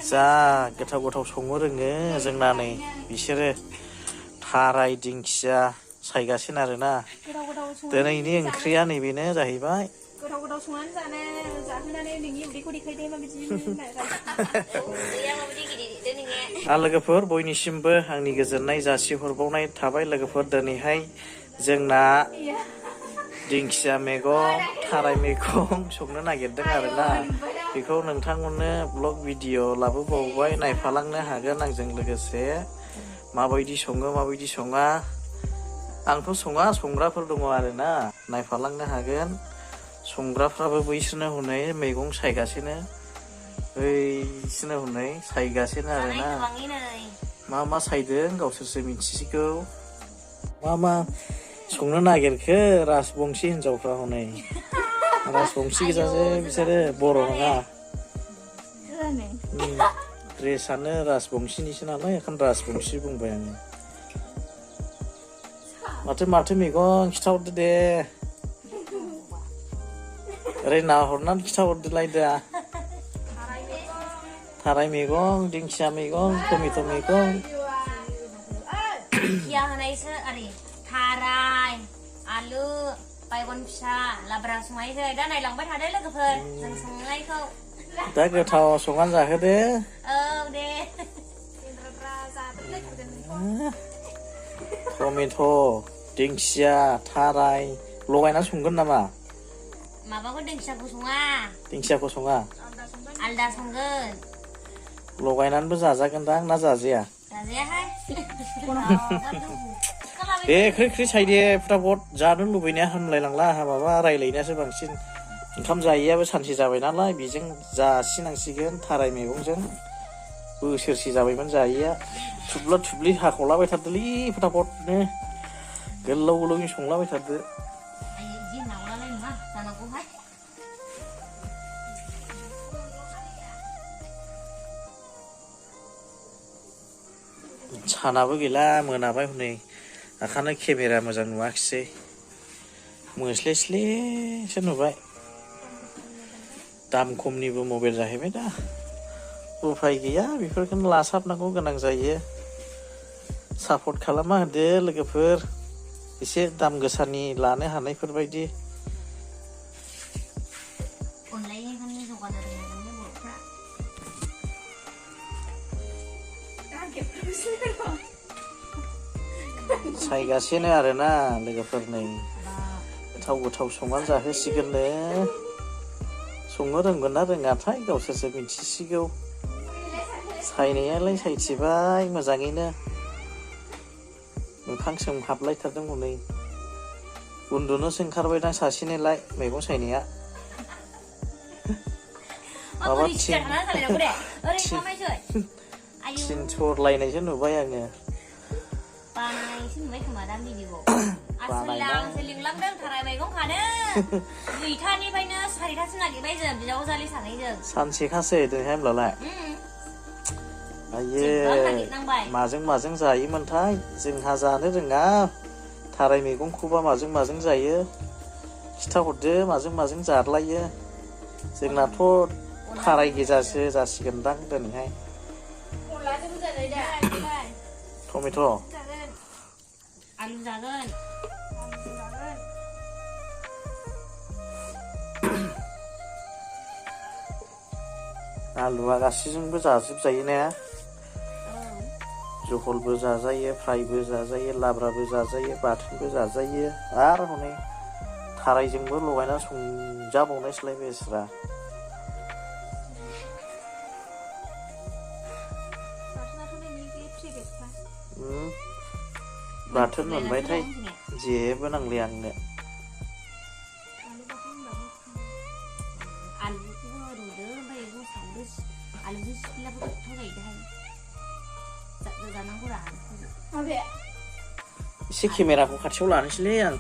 जा गोथाव गोथाव संनो रोङो जोंना नै बिसोरो थाराय दिंखिया सायगासिनो आरोना दिनैनि ओंख्रिया नैबेनो जाहैबाय गोथाव गोथाव संनानै जाहोनानै नोंनि उदैखौ देखायदो माबायदि आरो लोगोफोर बयनिसिमबो आंनि गोजोननाय जासिहरबावनाय थाबाय लोगोफोर दिनैहाय जोंना दिंखिया मैगं थाराय मैगं संनो नागिरदों आरोना बेखौ नोंथांमोननो ब्लग भिडिअ लाबोबावबाय नायफालांनो हागोन आंजों लोगोसे माबायदि सङो माबायदि सङा आंथ' सङा संग्राफोर दङ आरोना नायफालांनो हागोन संग्राफ्राबो बैसोरनो हनै मैगं सायगासिनो बैसोरनो हनै सायगासिनो आरोना मा मा सायदों गावसोरसो मिथिसिगौ मा संनो नागिरखो राजबंसि हिनजावफ्रा हनै राजबंसि गोजासो बिसोरो बर' नङा ड्रेसानो राजबंसिनिसो नालाय बेखायनो राजबंसि बुंबाय आङो माथो मैगं खिथाहरदो दे ओरै नाहरनानै खिथाहरदोलाय दा थाराय मैगं दिंखिया मैगं टमेट' मैगं दिंखिया होनायसो आरि थाराय आलु बायगन फिसा लाब्रा संनायसै दा नायलांबाय थादो लोगोफोर जों संनायखौ दा गोथाव संनानै जाहोदो औ दे टमेट' दिंखिया थाराय लगायना संगोन नामा माबाखौ दिंखियाखौ सङा आलदा संगोन लगायनानैबो जाजागोनदां ना जाजाया जाजायाहाय दे ख्रि सायदे फटाफट जानो लुबैनाया हामलायलांला माबा रायलायनायासो बांसिन ओंखाम जायैयाबो सानसे जाबाय नालाय बेजों जासिनांसिगोन थाराय मैगंजों बोसोरसे जाबायमोन जायैया थुब्ला थुब्लि हाखावलाबाय थारदोलै फटाफटनो गोलावनि संलाबाय थारदो सानाबो गैला मोनाबाय हनै ओंखायनो केमेरा मोजां नुवाखिसै मोस्लेस्लेसो नुबाय दाम खमनिबो मबाइल जाहैबाय दा उफाय गैया बेफोरखौनो लासाबनांगौ गोनां जायो सापर्ट खालामना होदो लोगोफोर एसे दाम गोसानि लानो हानायफोरबायदि सायगासिनो आरोना लोगोफोर नै गोथाव संनानै जाहोसिगोननो संनो रोंगोन ना रोङाथाय गावसोरसो मिथिसिगौ सायनायालाय सायथिबाय मोजाङैनो मोखां सोमहाबलायथारदों हनै उन्दुनोसो ओंखारबायदां सासेनिलाय मैगं सायनाया माबा थिन सरलायनायसो नुबाय आङो बानायसो नुबाय खोमा दा भिडिअ'आव आसो लिंलांदों थाराय मैगं खानो 2थानिफ्रायनो 4थासिम नागिरबाय जों बिजावजालि सानैजों सानसेखासै दिनैहाय होमब्लालाय आयो माजों जायोमोनथाय जोंहा जानो रोङा थाराय मैगंखौबा माजों जायो खिथाहरदो माजों जाद्लायो जोंनाथ' थाराय गोजासो जासिगोनदां दिनैहाय टमेट' आलु जागोन आलुआ गासैजोंबो जाजोबजायो ना जहलबो जाजायो फ्रायबो जाजायो लाब्राबो जाजायो बाथोनबो जाजायो आरो हनै थारायजोंबो लगायना संजाबावनायसोलाय बेस्रा बाथोन मोनबायथाय जेबो नांलिया आंनो एसे केमेराखौ खाथियाव लानोसैलै आं